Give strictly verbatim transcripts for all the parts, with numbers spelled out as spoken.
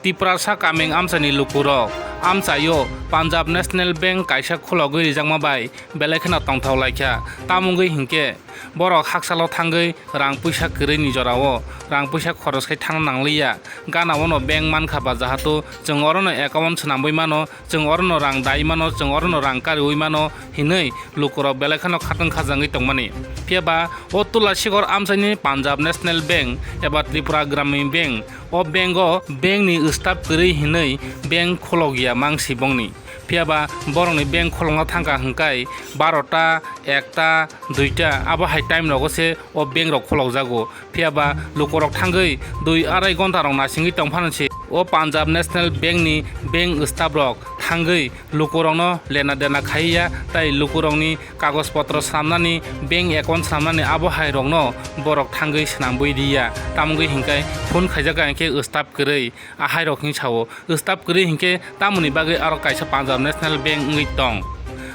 Tiprasa kaming amchaini lukurok amchaio Punjab National Bank kaisa khulogwi rijakma bai belai kheno tongthok laikha. Tamo wngwi hinkhe borok haksalo thangwi rang puisa kwrwini jorao rang puisa khoros khai thangna nangliya. Ganao no bank mankha ba, jahato chwng orono account swnamwi mano, chwng orono rang dai mano, chwng orono rang kariwi mano hinwi lukurok belai kheno khatang khajangwi tongmani. Phiya ba o Tulasikhor amchaini Punjab National Bank eba Tripura Gramin Bank, o bank o bank ni staff kwrwi hinwi bank khulokya mangsi bongni. Phiya ba borokni bank khulokna thangkha hwnkhe barota, ekta, duita abo hai time rogo se o bank rok khulokjago. Phiya ba lukurok thangwi dui arai gonta rok nasingwi tongphano se o Punjab National Bank ni bank staff rok thangwi lukurokno lena dena khaiya, tai lukurokni kagoj potro swnamnani, bank account swnamnani abo hai rokno borok thangwi swnambwi riya. Tamogwi hinkhe phone khaijak hinkhe staff kwrwi ahai rok hinwi sao. Staff kwrwi hinkhe tamoni bagwi aro kaisa Punjab National Bank wngwi tong,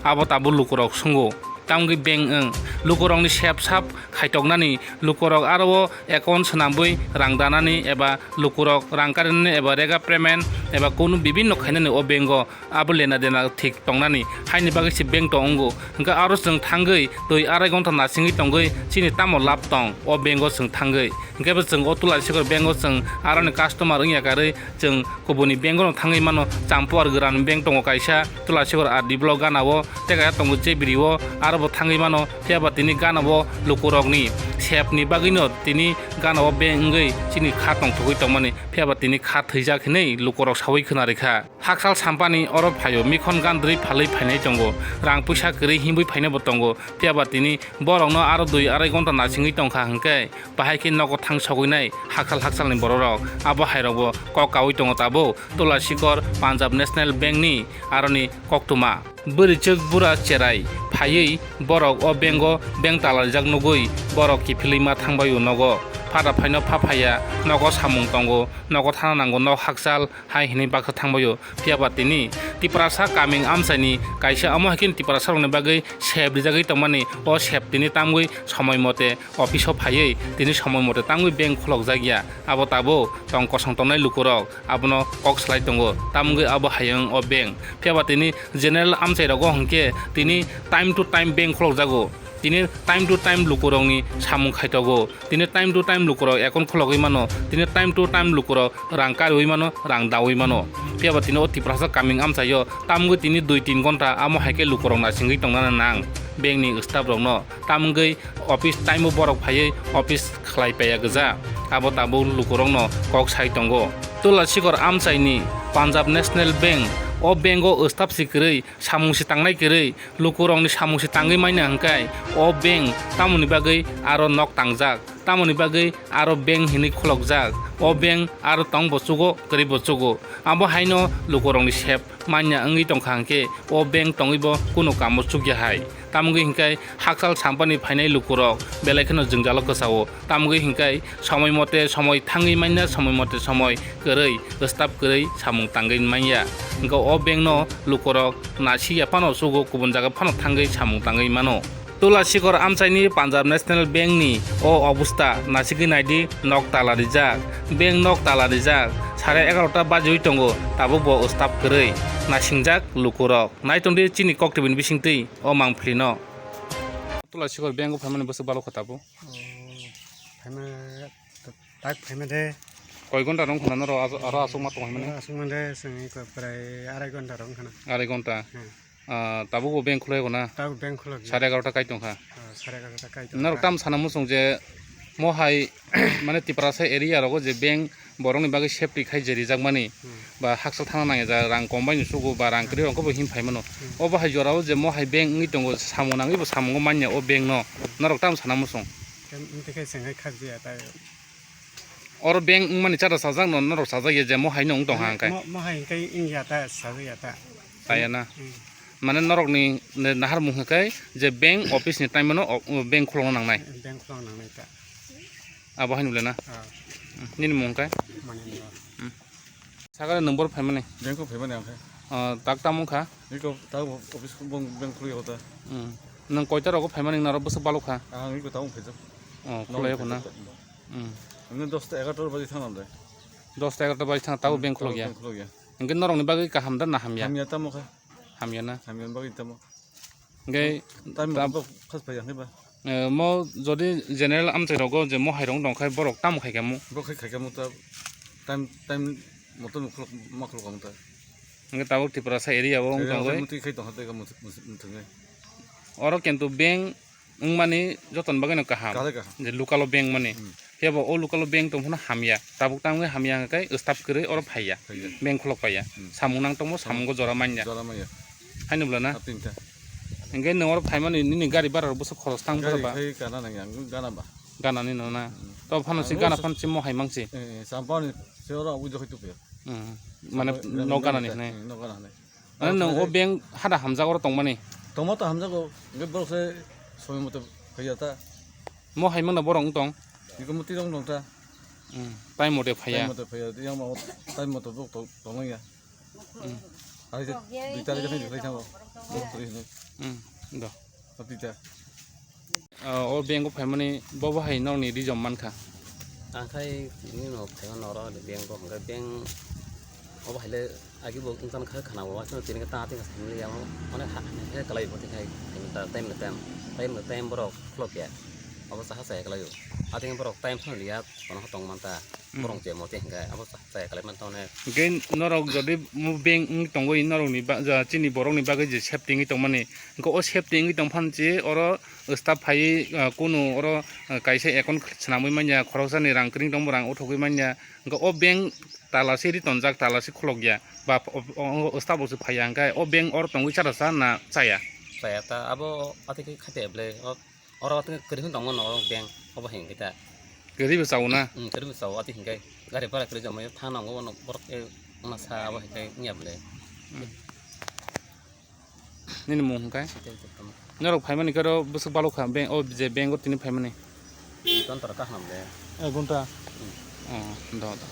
abo tabuk lukurok sungo. Tamogwi bank wng lukurokni sep sap khaitoknani, lukurok aro o account swnambwi rang danani eba lukurok rang karinani eba rega payment eba kunu bibinno khainani o bank o abo lena dena thik tongnani haini bagwi se bank tong wngo. Hwnkhe aro chwng thangwi twi arai gonta nasingwi tongwi chini tamo lab tong o bank o chwng thangwi. Hwnkhe bo chwng o Tulasikhor bank o chwng aroni customer wngya karwi chwng kubuni bank o no thangwi mano. Champuar Gramin Bank tongo kaisa Tulasikhor R D block gana o, tei kaisa tongo Jebiri o, aro bo thangwi mano. Phiya ba tini gana o lukurokni sep ni bagwi no tini gana o bank wngwi chini kha tongthogwi tongmani. Phiya ba tini kha thwijak hinwi lukurok sawi khwna rikha. Haksal sampani oro phaio, mikhon gandrwi phalwi phainai tongo, rang puisa kwrwi hinwi phainai bo tongo. Phiya ba tini borokno aro dui arai gonta nasingwi tongkha hwnkhe, bahai khe nogo thang sogwinai haksal haksalni bororok. Abo hairokbo kok kaui tongo tabuk Tulasikhor Punjab National Bank ni aroni koktwma. Bwrwichwk bura cherai phaiwi borok o bank o bank talarijak nugwi borok kiphilwi ma thangbaio nogo. Phata phaino pha phaiya, nogo samung tongo, nogo thana nango, nok hakchal hai hinwi baksa thangbaio. Phiya ba tini Tiprasa kaming amchaini kaisa, omo hai khe Tiprasa rokni bagwi sep rijagwi tongmani, o sep tini tamgwi somoi mote office o phaiwi tini somoi mote tamgwi bank khulokjak ya. Abo tabuk tong kosong tongnai lukurok abono kok salai tongo, tamgwi abo hayung o bank. Phiya ba tini general amchai rogo hwnkhe tini time to time bank khulokjago. Tini time to time lukurokni samung khaitogo. Tini time to time lukurok account khulogwi mano. Tini time to time lukurok rang kariui mano, rang daui mano. Phiya ba tini o Tiprasa kaming amchaio tamgwi tini dui tin gonta amo hai khe lukurok naisingwi tongnani nang bank ni staff rokno. Tamgwi office time o borok phaiwi office khlai paiya gwja. Abo tabuk lukurokno kok sai tongo. Tulasikhor amchaini Punjab National Bank, o bank o staff si kwrwi, samung si tangnai kwrwi, lukurokni samung si tangwi manya hwnkhe o bank tamoni bagwi aro nok tangjak, tamoni bagwi aro bank hinwi khulokjak. O bank aro tong bo chugo, kwrwi bo chugo. Abo haino lukurokni sep manya wngwi tongkha hwnkhe o bank tongwi bo kunu kamo chukya hai. Tamgwi hwnkhe hakchal sampani phainai lukurok belai kheno jwngjalo kwchao. Tamgwi hwnkhe somoi mote somoi thangwi manya, somoi mote somoi kwrwi, staff kwrwi samung tangwi manya. Hwnkhe o bank no lukurok nasi ya phano chugo, kubun jaga phano thangwi samung tangwi mano. Tulasikhor amchaini Punjab National Bank ni o obosta nasigwi naidi, nok tala rijak, bank nok tala rijak, sare egarota bajiwi tongo, tabuk bo staff kwrwi, nasingjak lukurok. Naitongdi chini kok tibini bisingtwi o mangpili no. Tulasikhor bank o phaimani bwswk balo kha tabuk. Oh, phaima, tak phaima de. Koi gonta rong khna norok aro, aro aswk ma tong phaimani? Aswk ma de, chwng iko prai arai gonta rong khna. Arai gonta. Hmm. Ah, tabuk bo bank khulai gona? Tabuk bank khulai. Sare egarota kai tongkha. Ah, sare egarota kai tongkha. Norok tam sana muchung je mo hai mane Tiprasa area rogo je bank borokni bagwi safety khai je rijakmani, hmm, ba hakchal thangna nangya, ja rang kom bai no sugo ba rang kwrwi rok bo him phaimano. Hmm. Obo hai jorao je mo hai bank wngwi tongo, samung nangwi bo samungo manya o bank no. Hmm. Norok tam sana muchung. Em, wngtwi khe chwng hai khakjaya tai. Oro bank wngmani chara sajak no, norok sajak ya je mo hai no wng tong ha hwnkhe. Mo, mo hai hwnkhe wngya ta, sajak ya ta. Chaya na? Hmm. Mane norokni ne-, naharmung hwnkhe je bank office ni time no o, o bank khulokna nangnai. Bank khulokna nangnai ta. Abo haino le na? Ah. Hmm. Nini mung hwnkhe? Mani mung. Hmm. Sakare number phaimani? Bank o phaimani ang khe. Ah, tak tamo wngkha? Niko tak office bank, bank khulio ta. Hmm. Nwng koita rogo phaimani naro bwswk balokha? Ah, niko tamo phaijak. Oh, khulai khuna. Hmm. Ang dosta egarota baji thangam de. Dos ta egarota bai thang tabuk bank khulok ya. Bank khulok ya. Hingke norokni bagwi kaham da na hamya? Hamya tamo khe. Hamya na? Hamya bagwi tamo. Hingke tam tab- bo khas phaikha khe ba. Eh, mo jodi general amchai rogo je mo hai rong tong khai borok tamo khai kamo? Bo khai khai kamo ta time, time moto ma khulok, ma khulok kamo ta. Hingke tabuk Tiprasa area o wng tong khai. Muti khai tong ha tei ka muti, muti, muti ngai. Oro kintu bank wngmani jotoni bagwino kaham. Kaham, kaham. Je local o bank mani. Hmm. Phiya bo o local o bank tong phano hamya. Tabuk tamo wngwi hamya hwnkhe staff kwrwi oro phaiya. Phaiya. Bank khulok paiya. Hmm. Samung nang tongmo, samung. Samungo jora manya. Jora manya. Haino bwla na? Hapinta. Hingke nwng oro phaimani nini gari bara rok bwswk khoros tang bwswk ba? Gari khai gana nang yang, gana ba. Gana ni no na? Hmm. To phano si gana phan si mo hai mang si? Eh, eh, sampani se oro ui dokhai tupe. Hmm. Mane no gana ni hinai? Hmm, no gana hinai. Mane nwng o bank hada hamjak oro tongmani? Tongma to hamjago, hingke borok se somoi moto phaiya ta. Mo hai mangna borok wng tong? Niko muti rong tong ta. Hmm. Time mote phaiya. Time mote phaiya, yang ma time mote borok tong, tong ya. Hmm. Hari se dui tarik ni lai thango. Borok turi hinui. Hmm. Do. Apita. Ah, o bank o phaimani bobo hai nokni rijom mankha. Ang khai tini no phaima noro bank o hwnkhe bank obo haile agi bo wngkha kha khana o aswk tini ta tini samli ya onek ha he kalai bo tini khai time time time borok khulok ya obo saha chaya kalai o ating borok time phano liya kono tong manta. Hmm. Borok je mote hingke abo cha-, chaya kalai manta onek. Hingke norok jodi mo bank wng tongwi norokni ba-, ja, chini borokni bagwi je safety wngwi tongmani, hingke o safety wngwi tongphano je oro staff phaiwi, ah, kunu oro, ah, kaisa account swnamwi manya, khoroksani rang kwrwng tongbo rang uthogwi manya, hingke o bank tala se ri tonjak, tala se khulokya, ba o, o, o staff bo se phaiya, hingke o bank oro tongwi chara cha na chaya? Chaya ta, abo atiki khate ble, o Oro tei kwrwi hwn tongmano oro bank obo hingkhe ta. Kwrwi bo chao na? Hmm, kwrwi bo chao, ati hingkhe gari bhara kwrwi jomai tha nango, bono borok khe wngna sa abo hingkhe wngya bwle. Hmm. Nini mung hingkhe? Tei tei tamo. Norok phaimani khe oro bwswk balokha, bank, o je bank o tini phaimani? Tontor kaham le. Ek ghonta? Hmm. Oh, do, do.